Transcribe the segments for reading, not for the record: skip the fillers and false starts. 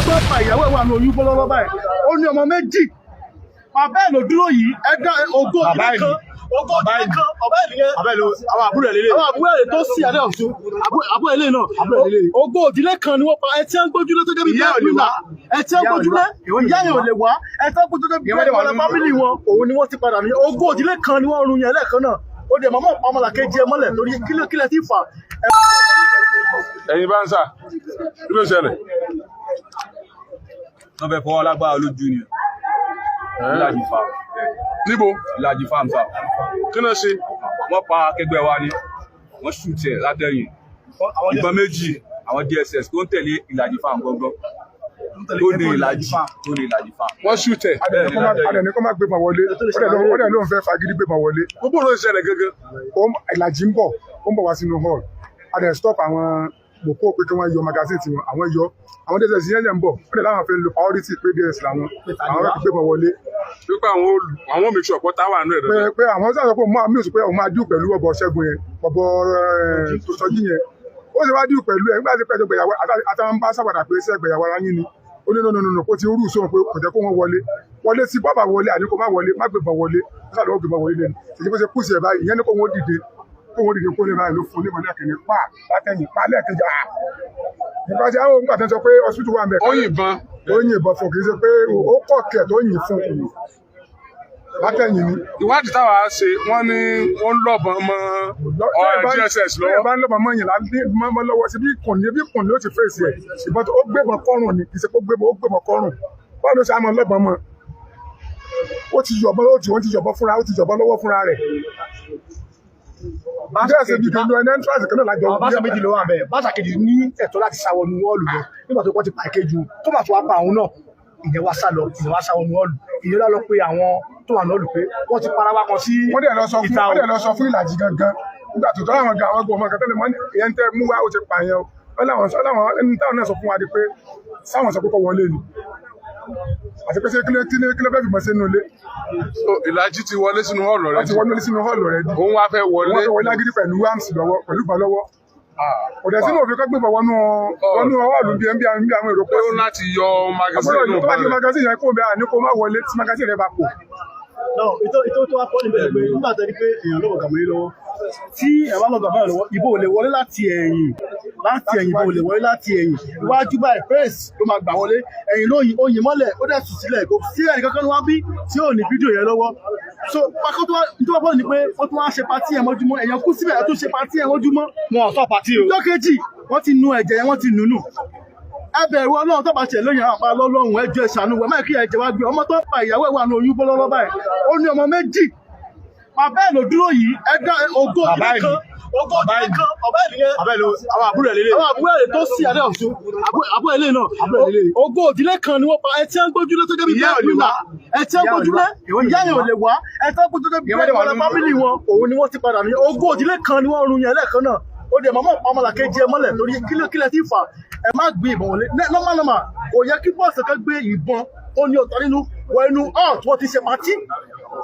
Tó pa ìyàwó ẹ̀ wà ní oyún bọ́lọ́lọ́ báyìí. Ó ní ọmọ méjì. Bàbá ẹ̀ ló dúró yìí. Ẹ̀dá ògo Bàbá ìdílé ẹ̀ kan, ògo ìdílé kan, bàbá ẹ̀ nìyẹn. Abẹ́ ló àwọn àbúrò ẹ̀ lélẹ̀. Àwọn àbúrò ẹ̀ tó sí adé ọ̀ṣun, àbúrò ẹ̀ lè náà. Àbúrò ẹ̀ lélẹ̀. Ògo ìdílé kan ni wọ́n pa. Ẹ tí ń gbójúlé tó jẹ́ bí Ìyá ò lè wá. ẹ tí ń Ìyá ò lè gbójúlé wá. Ìwọ ìyá yẹn ò lè wá. Ẹ tí ń gbójúlé bí Ìyá wọn dẹ̀ wà bẹ́ẹ̀ lóyún. Family wọn òun ni wọ́n ti padà ní ògo ìdílé kan ni wọ́n run yẹn lẹ́ẹ̀kan náà. Ó dẹ̀ mọ́mọ́ ọmọlàkejì ẹ mọ́lẹ̀ torí kílẹ̀ kílẹ̀ tí fà. Ẹ̀yin bá ń sà, kí ló ṣẹlẹ̀? Wọ́n fẹ́ fọwọ́ lágbára lójú ni. Ìlàjì Farm. Níbo? Ìlàjì Farm, sir. Kí ló ṣe? Wọ́n pa akẹgbẹ́ wa ni. Wọ́n shoot ẹ̀ látẹ̀yìn, ìbọn méjì. Àwọn DSS tó ń tẹ̀lé Ìlàjì Farm gangan tó ní Ìlàjì, tó ní Ìlàjì Farm. Wọ́n shoot ẹ̀? Adẹ̀ni kọ́ máa gbé bọn wọlé, ó dẹ̀ lóun fẹ́ fagídí gbé bọn wọlé. Gbogbo ló ṣẹlẹ̀ gangan. Ìlàjì ń bọ̀, ó ń bọ̀ wá sínú hall. A dẹ̀ stop àwọn mọ̀pọ̀ pé kí wọ́n yọ magazine tiwọn. Àwọn yọ, àwọn DSS yẹn ń bọ̀, ó dẹ̀ láwọn fẹ́ lo priority pé DSS làwọn, àwọn fẹ́ fi gbé bọn wọlé. Wípé àwọn make sure pọ́tà wà nínú ẹ̀ pé dandan. Pé àwọn sábà pé òun máa mí pé òun máa deal pẹ̀lú ọ̀bọ̀ Ṣẹ́gun yẹn, ọ̀bọ̀ tó sọjí yẹn. Ó sì wá deal pẹ̀lú ẹ̀ nígbà tí pẹ̀lú gbẹ̀yàwó àtàwọn bá sábàdà pé sẹ́ gbẹ̀yàwó ara yín ni. Ó ní no, no, no, kó ti rú sóhun pé kò jẹ́ kó wọ́n wọlé wọlé sí bọ́ọ̀bà wọlé, àní kó má wọlé, má gbé bọ̀ wọlé. Ó sàlọ́ ó gbé bọ̀ wọlé lẹ́nu ṣèjì bó ṣe kú sí ẹ̀ báyìí. Ìyẹn ní kó wọ́n dìde, kó wọ́n dìde, kó lè báyìí ló fún ní ìmọ̀lẹ́ kìíní pa látẹ̀yìn, pa lẹ́ẹ̀kejì. À nípa tí àwọn òǹgbà tó ń sọ pé hospital wà ń bẹ̀. Ó yìnbọn? Ó yìnbọn fún, kì í ṣe pé ó kọ̀ kẹ̀ tó yìn fún látẹ̀yìn ni. Ìwádìí táwa ṣe, wọ́n ní wọ́n ń lọ́bọn mọ́ DSS lọ́wọ́ lọ́wọ́. Bá ń lọ́bọn mọ́ yìn mọ́ lọ́wọ́ sí bí kùn ní, bí kùn ní ó ti fèsì ẹ̀. Ìbọn tó ó gbébọn kọ́rùn ni, kì í ṣe pé ó gbébọn, ó gbébọn kọ́rùn. Báwo ló ṣe á mọ lọ́bọn mọ́? Ó ti yọ̀bọ, ó ti wọ́n ti yọ̀bọ fúnra, ó ti yọ̀bọ lọ́wọ́ fúnra rẹ̀. Bẹ́ẹ̀ ṣe bí kan ẹni entrance kan náà lájọ. Àwọn bouncer méjì ló wà bẹ́ẹ̀. Bouncer kejì ní ẹ̀tọ́ láti sá wọnú hall lọ nígbà tó kọ́ ti pa ìkejì, tó bá tó wá pa àwọn náà, ìyẹn wá sá lọ, ìyẹn wá sá wọnú hall. Ìyẹn lọ pé àwọn tó wà náà lù pé wọ́n ti para wa kan sí Wọ́n dẹ̀ lọ sọ fún ìta o. Wọ́n dẹ̀ lọ sọ fún Ìlàjì gangan nígbà tó tọ́ àwọn gan, àwọn gan ọmọ kan tẹ́lẹ̀ wọ́n ní ìyẹn tẹ́ mú wá, ó ti pààyàn o. Wọ́n láwọn sọ láwọn ẹni táwọn náà sọ fún wa di pé sáwọn sọ pé kó wọlé ni, àti pé ṣé kí ló fẹ́ fìbọn sínú ilé. So Ìlàjì ti wọlé sínú hall rẹ̀? Wọ́n ti wọlé sínú hall rẹ̀. Òun wá fẹ́ wọlé. Wọ́n fẹ́ wọlé agídí pẹ̀lú arms lọ́wọ́, pẹ̀lú ìbọn lọ́wọ́. Kò dẹ̀ sínú òfin kọ́ gbébọn wọnú hall bí ẹn bí àwọn èrò Pé pọ̀ ó sí. láti yọ magazine Àbúrò inú tó bá ti ìbọn rẹ̀. Magazine yẹn kó bẹ́ẹ̀, àní kó má wọlé tí magazine rẹ̀ bá pò. Náà ètò tó wá pọ̀ níbẹ̀ pé nígbà tó ní pé èèyàn lọ́wọ́ gàmọ́ yín lọ́wọ́, tí ẹ̀ bá lọ gàmọ́ yín lọ́wọ́, ìbò ò lè wọlé láti ẹ̀yìn, láti ẹ̀yìn. Ìbò ò lè wọlé láti ẹ̀yìn. Iwájú báyìí fẹ́ẹ̀sì ló máa gbà wọlé. Ẹ̀yìn ló yin oyin mọ́lẹ̀, ó dẹ̀ sùn sílẹ̀. Kò sí ẹnì kankan ní wá bí tí ò ní fídíò yẹn lọ́wọ́. So pákó tó wá tó wá pọ̀ ní pé wọ́n tún wá ṣe party yẹn mọ́júmọ́. Èèyàn kú síbẹ̀, ẹ̀ tún ṣe party yẹn mọ́júmọ́. Wọn ò sọ party o. Ọjọ́ kejì, wọ́n ti nu ẹ̀jẹ̀ yẹn, wọ́n ti nù nù. Ẹ bẹ̀rù Ọlọ́run. Tó bá ṣe lóyún àwọn àpá lọ́lọ́run, ẹjọ́ ẹ ṣàánú wẹ̀ máa kí ẹ̀jẹ̀ wá gbé ọmọ tó pa ìyàwó ẹ̀ wà ní oyún bọ́lọ́lọ́ báyìí. Ó ní ọmọ méjì. Bàbá ẹ̀ ló dúró yìí. Ẹ̀dá ògo Bàbá ìdílé ẹ̀ kan, ògo ìdílé kan, bàbá ẹ̀ nìyẹn. Abẹ́ ló àwọn àbúrò ẹ̀ lélẹ̀. Àwọn àbúrò ẹ̀ tó sí adé ọ̀ṣun, àbúrò ẹ̀ lè náà. Àbúrò ẹ̀ lélẹ̀. Ògo ìdílé kan ni wọ́n pa. Ẹ tí ń gbójúlé tó jẹ́ bí Ìyá ò lè wá. ẹ tí ń Ìyá ò lè gbójúlé wá. ìyá yẹn ò lè wá. Ẹ tí ń gbójúlé bí Ìyá wọn dẹ̀ wà lóyún. Family wọn òun ni wọ́n ti padà ní ògo ìdílé kan ni wọ́n run yẹn lẹ́ẹ̀kan náà. Ó dẹ̀ mọ́mọ́ ọmọlàkejì ẹ mọ́lẹ̀ torí kílẹ̀ kílẹ̀ tí fà. Ẹ má gbé ìbọn wọlé. Normal normal, kò yẹ kí bọ́ọ̀sì kan gbé ìbọn tó ní ọ̀tọ̀ nínú wọ inú hall tí wọ́n ti ṣe party.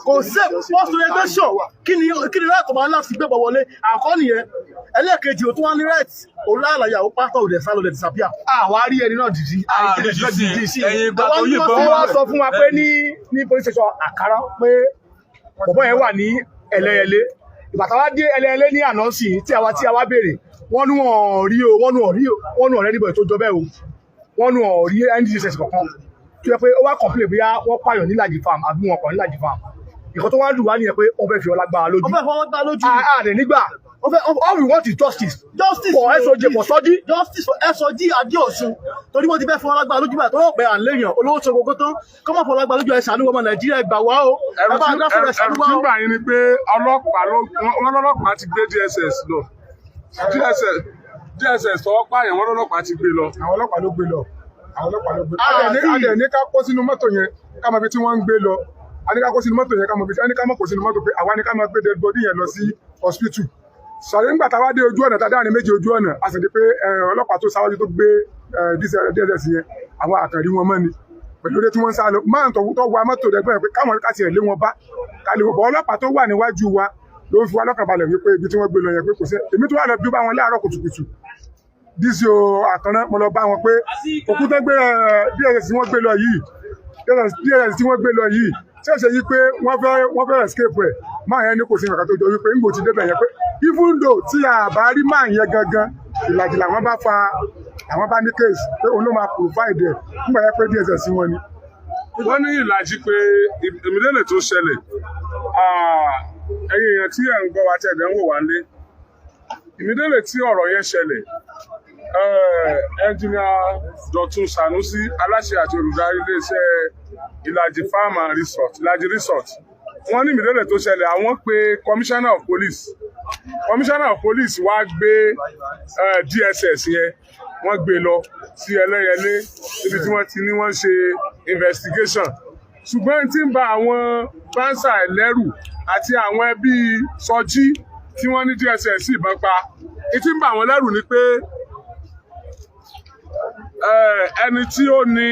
Kò sí bọ́ọ̀sì regulation. Kí ni right ọmọ aláṣẹ gbé bọ̀ wọlé? Àkọ́ nìyẹn. Ẹlẹ́ẹ̀kejì, ò tún wá ní right òláàlàyà ó pátá òdẹ̀ sálọ dẹ̀ disappear. Àwa rí ẹni náà dìdí dìdí sí. Ẹ̀yìn ìgbà tó yìnbọn Wọ́n wá sọ fún wa pé ní police station Àkàrà pé bọ̀bọ́ yẹn wà ní Ẹlẹ́yẹlé. Ìgbà táwa dé Ẹlẹ́yẹlé ní àná sí tí àwa béèrè, wọ́n ní wọ́n rí o, wọ́n ní wọ́n rí o, wọ́n ní ọ̀rẹ́ níbọ̀ tó jọ bẹ́ẹ̀ o. Wọ́n ní wọ́n rí NDSS kankan tó yẹ pé ó wá complain bóyá wọ́n pààyàn ní Ìlàjì Farm àbí wọn kàn ní Ìlàjì Farm. Ìkan tó wá dùn wá nìyẹn pé wọ́n fẹ́ fi ọlá gbára lójú. Wọ́n fẹ́ fọwọ́ gbá lójú. Àdè nígbà all we want is justice. Justice. For SOJ, for Sọjí. Justice for SOG Adéọ̀sùn, torí wọ́n ti fẹ́ fọwọ́ gbá lójú báyìí tó wọ́n pẹ́ à ń léèyàn olówó tó gbogbo tán kọ́ mọ̀ fọwọ́ gbá lójú. Ẹ ṣàánú ọmọ Nàìjíríà, ẹ gbà wá o. Ẹ̀rù Ẹ bá tí dá sọ̀rọ̀, ẹ ṣàánú ẹ̀rù wá tí o. ń bà yín ni pé ọlọ́pàá ló wọ́n lọ́lọ́pàá ti gbé DSS lọ. DSS tọwọ́ pààyàn, wọ́n lọ́lọ́pàá ti gbé lọ. Àwọn ọlọ́pàá ló gbé lọ, àwọn ọlọ́pàá ló gbé lọ. Adẹ̀ ní ká kó sínú mọ́tò yẹn ká mọ ibi tí wọ́n ń gbé lọ. A ní ká kó sínú mọ́tò yẹn ká mọ ibi tí a ní ká mọ̀ kó sínú mọ́tò pé àwa ní ká máa gbé dead body yẹn lọ sí hospital. Sọ̀rọ̀ nígbà táwa dé ojú ọ̀nà tá a dáhùn méjì ojú ọ̀nà, a sì di pé ọlọ́pàá tó sáwájú tó gbé DSS yẹn, àwọn àkànrí wọn mọ́ ni pẹ̀lú eré tí wọ́n ń sá lọ. Máa ń tọ́ wa mọ́tò rẹ̀ gbọ́n pé káwọn ká tiẹ̀ lé wọn bá ká lè wọ́n bọ̀. Ọlọ́pàá tó wà níwájú wa ló ń fi wá lọ́kàn balẹ̀ wípé ibi tí wọ́n gbé lọ yẹn pé kò sí. Èmi tó wà lọ bí ó bá wọn láàárọ̀ kùtùkùtù. DCO Àkànrán, mo lọ bá wọn pé òkú tó gbé DSS tí wọ́n gbé lọ yìí, DSS tí wọ́n gbé lọ yìí, ṣẹ̀ṣẹ̀ yìí pé wọ́n fẹ́ escape ẹ̀. Máa yẹn ní kò sí nǹkan tó jọ wípé ńgbò ti débẹ̀ yẹn, pé even though tí a bá rí máa yẹn gangan, ìlàjì làwọn bá fa, àwọn bá ní case pé òun ló máa provide ẹ̀ nígbà yẹn pé DSS wọn ni. Wọ́n ní ìlàjì pé ìmídélè tó ṣẹlẹ̀. Ẹ̀yin èèyàn tí ẹ̀ ń gbọ́ wa, tí ẹ̀ ń wò wá lé, ìmídélè tí ọ̀rọ̀ yẹn ṣẹlẹ̀, ẹnjìnìà Dọ̀tun Sanusi, aláṣẹ àti olùdarí iléeṣẹ́ Ìlàjì Farm and Resort, Ìlàjì Resort, wọ́n ní ìmídélè tó ṣẹlẹ̀, àwọn pé commissioner of police. Commissioner of police wá gbé DSS yẹn, wọ́n gbé lọ sí Ẹlẹ́yẹlé níbi tí wọ́n ti ní wọ́n ṣe investigation. Ṣùgbọ́n tí ń ba àwọn bouncer ẹlẹ́rù àti àwọn ẹbí Sọjí tí wọ́n ní DSS ìbọn pa, tí ń ba àwọn lẹ́rù ni pé ẹni tí ó ní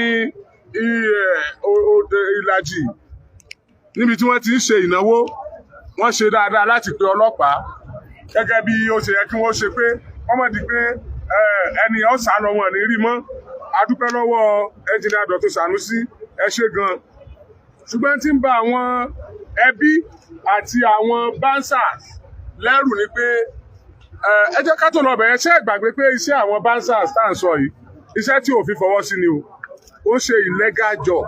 ìlàjì níbi tí wọ́n ti ń ṣe ìnáwó, wọ́n ṣe dáadáa láti pe ọlọ́pàá gẹ́gẹ́ bí ó ṣe yẹ kí wọ́n ṣe, pé wọ́n mọ̀ di pé ẹni ọ̀sán lọ, wọn ní rí mọ́. A dúpẹ́ lọ́wọ́ ẹnjìnìà Dọ̀tun Sànúsí, ẹ ṣé gan. Ṣùgbọ́n tí ń ba àwọn ẹbí àti àwọn bouncers lẹ́rù ni pé ẹ jẹ́ ká tó lọ bẹ̀rẹ̀, ṣé ẹ gbàgbé pé iṣẹ́ àwọn bouncers tá à ń sọ yìí, iṣẹ́ tí òfin fọwọ́ sí ni o. Ó ń ṣe illegal job.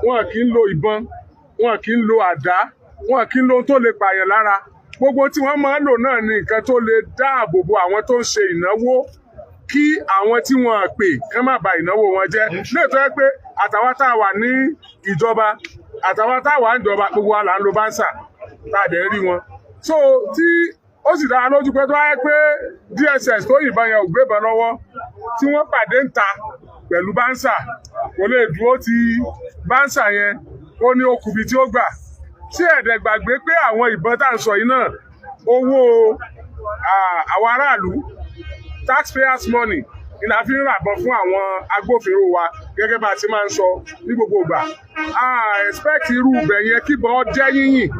Wọn kì í lo ìbọn, wọn kì í lo àdá, wọn kì í lo ohun tó lè pààyàn lára. Gbogbo tí wọ́n máa ń lò náà ni nǹkan tó lè dáàbò bo àwọn tó ń ṣe ìnáwó, kí àwọn tí wọ́n pè kán má ba ìnáwó wọn jẹ́. Léètọ́ yẹ pé àtàwọn tá a wà ní ìjọba, àtàwọn tá a wà ní ìjọba, gbogbo wa là ń lo bouncer tá a dẹ̀ ń rí wọn. So tí ó sì dára lójú pé tó wáyé pé DSS tó yìnbọn yẹn ò gbébọn lọ́wọ́, tí wọ́n pàdé ń ta pẹ̀lú bouncer, kò lè dúró ti bouncer yẹn, ó ní okùnbi tí ó gbà. Tí ẹ̀dẹ̀ gbàgbé pé àwọn ìbọn tá à ń sọ yìí náà, owó àwọn aráàlú, taxpayers' money ni la fi ń ràbọn fún àwọn agbófinró wa, gẹ́gẹ́ bá a ti máa ń sọ ní gbogbo ìgbà. A expect irú ibẹ̀ yẹn kíbọn jẹ́ yínyìn.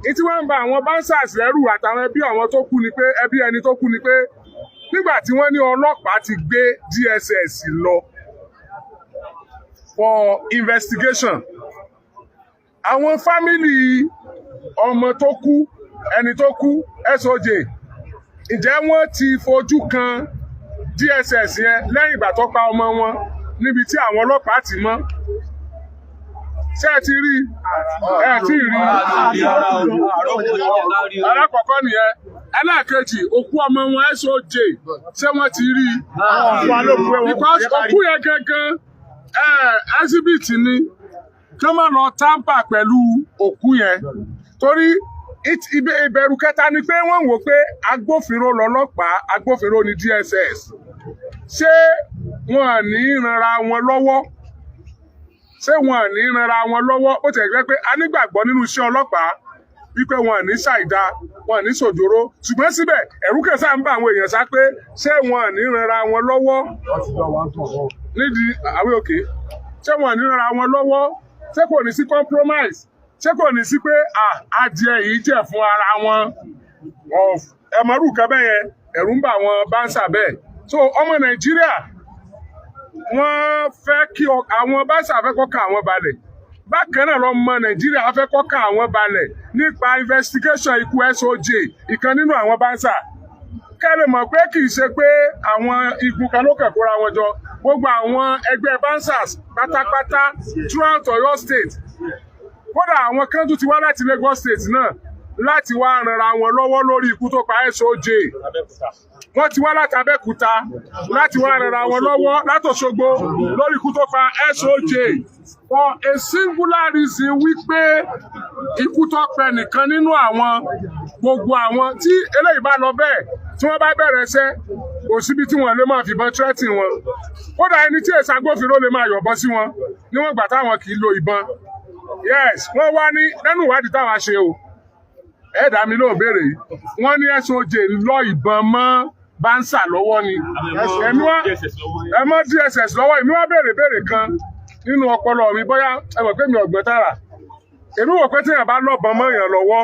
Ní tí wọ́n ń ba àwọn bouncers lẹ́rù àtàwọn ẹbí àwọn tó kú ni pé, ẹbí ẹni tó kú ni pé, nígbà tí wọ́n ní ọlọ́pàá ti gbé DSS lọ for investigation, àwọn family ọmọ tó kú, ẹni tó kú, SOJ, ǹjẹ́ wọ́n ti fojú kan DSS yẹn lẹ́yìn ìgbà tó pa ọmọ wọn níbi tí àwọn ọlọ́pàá ti mọ́? Ṣé ẹ ti rí? Ẹ ti rí. Alákọ̀ọ́kọ́ nìyẹn. Ẹlẹ́ẹ̀kejì, òkú ọmọ wọn SOJ, ṣé wọ́n ti rí i? Because òkú yẹn gangan exhibit ni, kí wọ́n má lọ tamper pẹ̀lú òkú yẹn. Torí ìbẹ̀rù kẹta ni pé wọ́n ń wò pé agbófinró lọ́lọ́pàá, agbófinró ni DSS. Ṣé wọn ní ranra wọn lọ́wọ́? Ṣé wọn ní ranra wọn lọ́wọ́? Ó tẹ̀ gbẹ́ pé a nígbàgbọ́ nínú iṣẹ́ ọlọ́pàá wípé wọn ní ṣàìdá, wọn ní ṣòjóró, ṣùgbọ́n síbẹ̀ ẹ̀rú kẹsà ń bá àwọn èèyàn sá pé ṣé wọn ní ranra wọn lọ́wọ́ nídìí àwọn òkè? Ṣé wọn ní ranra wọn lọ́wọ́? Ṣé kò ní sí compromise? Ṣé kò ní sí pé adìẹ yìí jẹ́ fún ara wọn ẹ̀mọ́rù kan bẹ́ẹ̀ yẹn? Ẹ̀rù ń bà wọn bouncer bẹ́ẹ̀. So ọmọ Nàìjíríà, wọ́n fẹ́ kí àwọn bouncer fẹ́ kọ́kàn àwọn balẹ̀. Bákan náà lọ́mọ Nàìjíríà fẹ́ kọ́kàn àwọn balẹ̀ nípa investigation ikú SOJ, ìkan nínú àwọn bouncer. Kẹ́ lè mọ̀ pé kì í ṣe pé àwọn igun kan ló kàn kóra wọn jọ. Gbogbo àwọn ẹgbẹ́ bouncers pátápátá throughout Ọ̀yọ́ State, kódà àwọn kan tún ti wá láti Lagos State náà láti wá ranra wọn lọ́wọ́ lórí ikú tó pa SOJ. Wọ́n ti wá láti Abẹ́òkúta láti wá ranra wọn lọ́wọ́, látÒṣogbo, lórí ikú tó pa SOJ, for a singular reason wípé ikú tó pẹ nìkan nínú àwọn. Gbogbo àwọn tí eléyìí bá lọ bẹ́ẹ̀, tí wọ́n bá bẹ̀rẹ̀ iṣẹ́, kò síbi tí wọ́n lè máa fìbọn threaten wọn. Kódà ẹni tí èsì agbófinró lè máa yọ̀bọ sí wọn níwọ̀n ìgbà táwọn kì í lo ìbọn. Yes, wọ́n wá ní lẹ́nu ìwádìí táwa ṣe o, ẹ̀ẹ́dà mi ló béèrè yìí, wọ́n ní SOJ lọ ìbọn mọ́ bouncer lọ́wọ́ ni. Ẹ̀mí wá ẹ mọ́ DSS lọ́wọ́. Èmi wá béèrè béèrè kan nínú ọpọlọ mi, bóyá ẹ mọ̀ pé mi ọ̀gbọ́n tààrà. Èmi wò pé téèyàn bá lọ́bọn mọ́ èèyàn lọ́wọ́,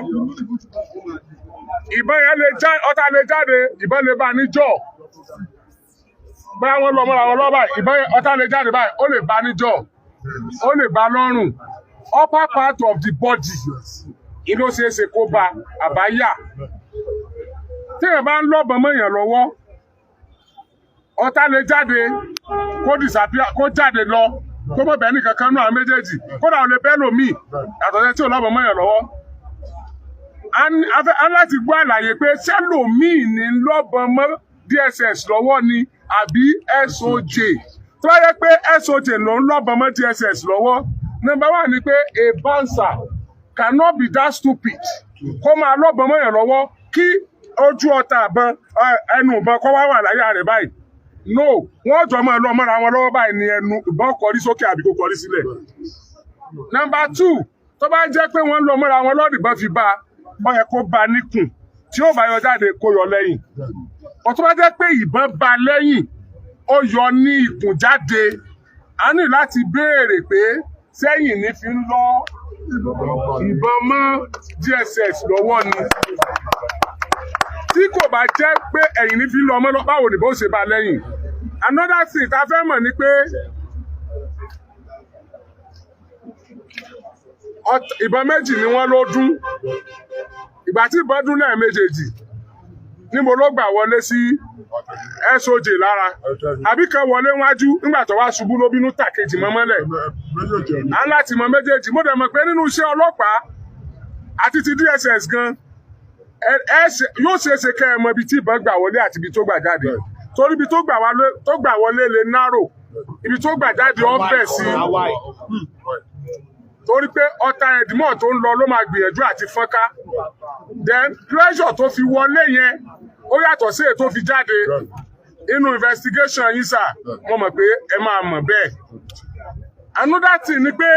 ìbọn yẹn lè já, ọta lè jáde, ìbọn lè bá níjọ́. Bóyá wọ́n lọ mọ́ra wọn lọ́wọ́ báyìí, ìbọn yẹn, ọta lè jáde báyìí, ó lè bá níjọ́, ó lè bá lọ́rùn, upper part of the body ìlú ṣeé ṣe kó ba àbáyà. Téèyàn bá ń lọ́bọ̀n mọ́yàn lọ́wọ́, ọta lè jáde kó disappear, kó jáde lọ, kó mọ̀ bẹ́ẹ̀ nìkan kan náà. Àwọn méjèèjì kódà ó lè bẹ́ẹ̀ lòmíì yàtọ̀ sí tí ò lọ́bọ̀n mọ́yàn lọ́wọ́. A láti gbọ́ àlàyé pé sẹ́lòmíì ní lọ́bọ̀n mọ́ DSS lọ́wọ́ ni àbí SOJ. Tó bá yẹ pé SOJ ló ń lọ́bọ̀n mọ́ DSS lọ́wọ́, number one ni pé a bouncer cannot be that stupid kó máa lọ́bọ̀n mọ́yàn lọ́wọ́, kí ojú ọta àbọn, ẹnu ìbọn kó wá wà láyà rẹ̀ báyìí. No, wọ́n jọ máa lọ mọ́ra wọn lọ́wọ́ báyìí ní ẹnu ìbọn kọrí sókè àbí kó kọrí sílẹ̀. Number two, tó bá jẹ́ pé wọ́n ń lọ mọ́ra wọn lọ́dún, ìbọn fi bá a, ó yẹ kó ba níkùn, tí ó bá yọ jáde kó yọ lẹ́yìn. Ó tó bá jẹ́ pé ìbọn ba lẹ́yìn, ó yọ ní ikùn jáde, a ní láti béèrè pé sẹ́yìn ní fi ń lọ ìbọn mọ́ DSS lọ́wọ́ ni. Tí kò bá jẹ́ pé ẹ̀yìn ní fi ń lọ mọ́, báwo ni bó ṣe bá lẹ́yìn? Another thing tá a fẹ́ mọ̀ ni pé ìbọn méjì ni wọ́n ló dún. Ìgbà tí ìbọn dún lẹ́ẹ̀mejèèjì, níbo ló gbà wọlé sí SOJ lára? Àbí kan wọlé wájú, nígbà tó wá ṣubú ló bínú tàkejì mọ́ mọ́lẹ̀? À ń láti mọ méjèèjì. Mo dẹ̀ mọ̀ pé nínú iṣẹ́ ọlọ́pàá àti ti DSS gan, yóò ṣeé ṣe kẹ́ ẹ mọ ibi tí ìbọn gbà wọlé àti ibi tó gbà jáde, torí ibi tó gbà wọlé lè narrow, ibi tó gbà jáde ó fẹ̀ sí i, torí pé ọta ẹ̀dìmọ̀ tó ń lọ ló máa gbìyànjú àti fọ́nká. Then pressure tó fi wọlé yẹn, ó yàtọ̀ sí èyí tó fi jáde. Inú investigation yín sà, mo mọ̀ pé ẹ máa mọ̀ bẹ́ẹ̀. Another thing ni pé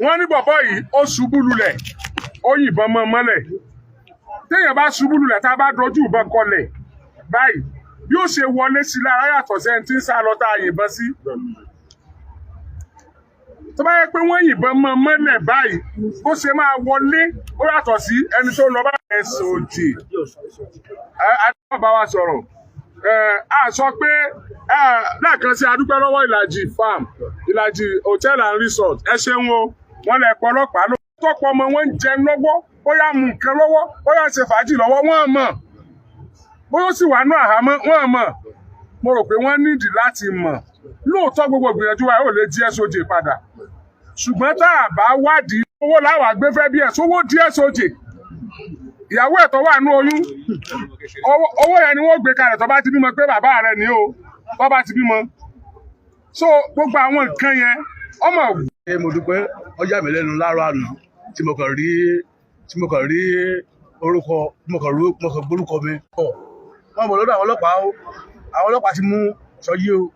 wọ́n ní bọ̀bọ́ yìí, ó ṣubú lulẹ̀, ó yìnbọn mọ́ mọ́lẹ̀. Téèyàn bá ṣubú lulẹ̀, tá a bá dojú ìbọn kọlẹ̀ báyìí, bí ó ṣe wọlé sí lára yàtọ̀ sẹ́ni tí ń sá lọ tá a yìnbọn sí. Tó bá yẹ pé wọ́n yìnbọn mọ́ mọ́lẹ̀ báyìí, bó ṣe máa wọlé ó yàtọ̀ sí ẹni tó lọ bá SOJ. Ẹ bá wa sọ̀rọ̀. Ẹ a sọ pé ẹ lẹ́ẹ̀kan sí, adúpẹ́ lọ́wọ́ Ìlàjì Farm, Ìlàjì Hotel and Resort. Ẹ ṣeun o. Wọ́n lè pọ̀ ọlọ́pàá ló tọ́pọ̀ ọmọ wọn ń jẹun lọ́wọ́, bóyá mú nǹkan lọ́wọ́, bóyá ṣe fàájì lọ́wọ́, wọ́n mọ̀, bóyá ó sì wà ní àhámọ́, wọ́n mọ̀. Mo rò pé wọ́n nídìí láti mọ̀ lóòótọ́. Gbogbo ìgbìyànjú wa yóò lè jí SOJ padà, ṣùgbọ́n tá a bá wádìí, owó láwàá gbé fẹ́ bí ẹ̀ sówó díẹ̀ SOJ, ìyàwó ẹ̀ tó wà ní oyún, owó yẹn ni wọ́n gbé kalẹ̀ tó bá ti bímọ pé bàbá rẹ̀ ní o, tó bá ti bímọ. So gbogbo àwọn nǹkan yẹn ọmọ. Ṣé mo dúpẹ́. Ó yà mí lẹ́nu láàárọ̀ àná tí mo kàn rí orúkọ, mo kàn gbórúkọ mi kọ̀ wọ́n bọ̀ lọ́dọ̀ àwọn ọlọ́pàá o. Àwọn ọlọ́pàá ti mú Sọjí o.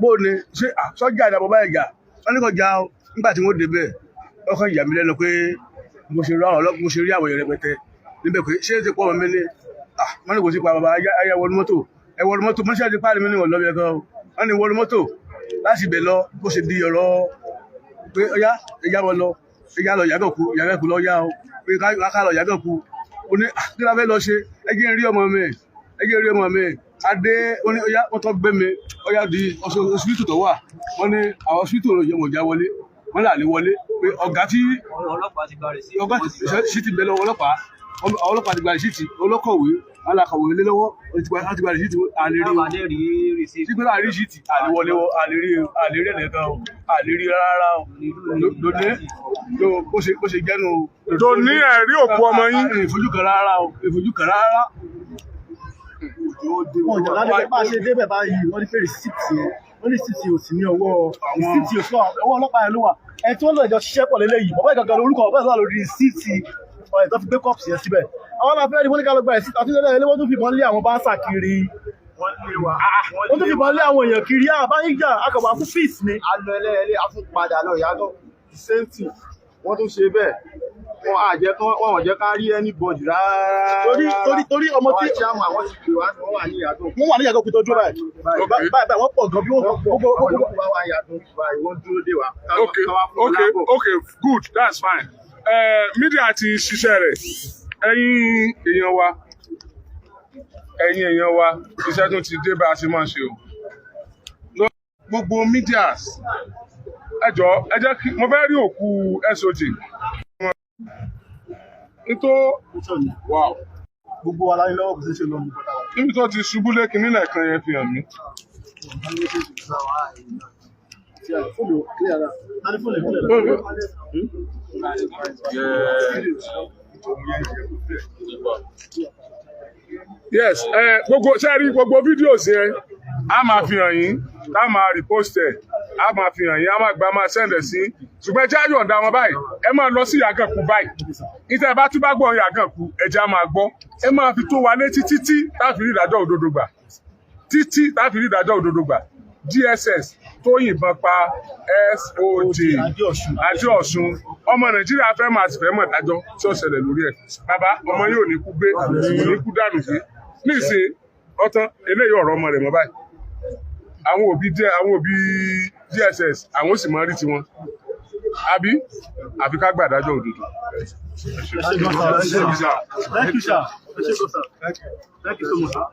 Bó o ní ṣé sọ́jà ìdàbọ̀ báyìí jà wọ́n ní kò já o. Nígbà tí wọ́n débẹ̀, ó kàn yà mí lẹ́nu pé mo ṣe rí àwọn ọlọ́pàá, mo ṣe rí àwọn èèyàn rẹpẹtẹ níbẹ̀ pé ṣé ti pọ̀ mọ́ mi ní. Wọ́n ní kò sí pa bàbá ayé wọnú mọ́tò, ẹ wọnú mọ́tò. Mọ́ṣẹ́ ti pàdé mi ní wọ́n lọ́bẹ̀ gan o. Wọ́n ní wọnú mọ́tò láti ibẹ̀ lọ. Bó ṣe di ọ̀rọ̀ pé ọyá, ẹja wọn lọ, ẹja lọ Yàgànkú, Yàgànkú lọ yá o, pé ká lọ Yàgànkú. Ó ní, "Ah, kí la fẹ́ lọ ṣe? Ẹ jẹ́ n rí ọmọ mi, ẹ jẹ́ n rí ọmọ mi." Adé ó ní ọyá, wọ́n tọ́ gbé mi ọyá di hospital tó wà. Wọ́n ní àwọn hospital yẹn wọ́n já wọlé, wọ́n là lè wọlé pé ọ̀gá tí ọlọ́pàá ti gba receipt. Ọ̀gá sí ti bẹ lọ́wọ́ ọlọ́pàá. Àwọn ọlọ́pàá ti gba receipt, olókọ̀wé wọn là kọ̀wé lé lọ́wọ́, wọ́n ti gba receipt, àlè rí o. Táwọn adé rí receipt. Sí pé láàrin receipt àlè wọlé wọ, àlè rí, àlè rí ẹnìkan o, àlè rí rárá o. Lónìí ló bó ṣe jẹ́nu o. Tó ní ẹ̀rí òkú ọmọ yín. Ìfojú kan rárá o, ìfojú kan rárá. Wọn jà lálẹ́ bá a ṣe débẹ̀ báyìí, wọ́n ní pé receipt yẹn, wọ́n ní receipt ò sí ní ọwọ́, receipt ò sí ọwọ́ ọlọ́pàá yẹn ló wà. Ẹni tí wọ́n lọ jọ ṣiṣẹ́ pọ̀ lélẹ́yìí, bàbá ìgangan lórúkọ bàbá ìlú wà lórí receipt ọ̀rẹ́ tó fi gbé cups yẹn síbẹ̀. Àwọn máa fẹ́ rí, wọ́n ní ká lọ gba receipt àti ìṣẹ̀lẹ̀ ilé. Wọ́n tún fìbọn lé àwọn bouncer kiri, wọ́n tún fìbọn lé àwọn èèyàn kiri. Àbáyíjà akọ̀wà fún peace ni. A lọ Ẹlẹ́yẹlé, a tún padà lọ Ìyàgàn, the same thing, wọ́n tún ṣe bẹ́ẹ̀. Wọn à jẹ́ kán, wọn ò jẹ́ ká rí anybody rárá. Torí ọmọ tí àwọn chairman, àwọn ti pè wá, wọ́n wà ní Ìyàgàn. Wọ́n wà ní Ìyàgàn kùtọ́jú báyìí báyìí báyìí, wọ́n pọ̀ gan bí wọ́n Wọ́n pọ̀, gbogbo àwọn yòókù wá wà ní Ìyàgàn báyìí, wọ́n dúró dè wá. Okay Ká wá fún wọn lábọ̀. Okay, good, that's fine. Media ti ṣiṣẹ́ rẹ̀. Ẹ̀yin èèyàn wa, Ẹ̀yin èèyàn wa, iṣẹ́ tún ti dé bá a ṣe máa ń ṣe o. Gbogbo medias, ẹ jọ̀ọ́, ẹ jẹ́ kí mo fẹ́ rí òkú SOJ nítorí, wow. Gbogbo wa láyé lọ́wọ́ kò sí ṣe lọ́nu. Níbi tó ti ṣubú lé kinní lẹ́ẹ̀kan yẹn fi hàn mí. Fóònù clear ra. Tani fóònù clear ra. Yes, gbogbo ṣe rí gbogbo videos yẹn, a máa fi hàn yín, tá a máa repost ẹ, a máa fi hàn yín, a máa gba, máa send ẹ sí. Ṣùgbọ́n ẹ jẹ́ àyọ̀ǹda wọn báyìí, ẹ máa lọ sí Ìyàgànkù báyìí. Níta ẹ bá tún bá gbọ́ Ìyàgànkù, ẹ jẹ́ á máa gbọ́. Ẹ máa fi tó wa létí títí tá a fi rí ìdájọ́ òdodo gbà, títí tá a fi rí ìdájọ́ òdodo gbà. DSS tó yìnbọn pa SOJ Adéọ̀sùn, ọmọ Nàìjíríà fẹ́ máa sì fẹ́ mọ̀ dájọ́ tí ó ṣẹlẹ̀ lórí ẹ̀. Bàbá ọmọ yóò ní kú gbé, kò ní kú dànù gbé nísìn ọtán. Eléyìí ọ̀rọ̀ ọmọ rẹ̀ mọ́ báyìí. Àwọn òbí jẹ́ àwọn òbí DSS, àwọn ó sì máa rí tiwọn, àbí àfi ká gbà dájọ́ òdodo. Ẹ ṣé gan sir. Ẹ ṣé gan sir. Thank you, sir. Ẹ ṣé gan sir. Thank you so much, sir.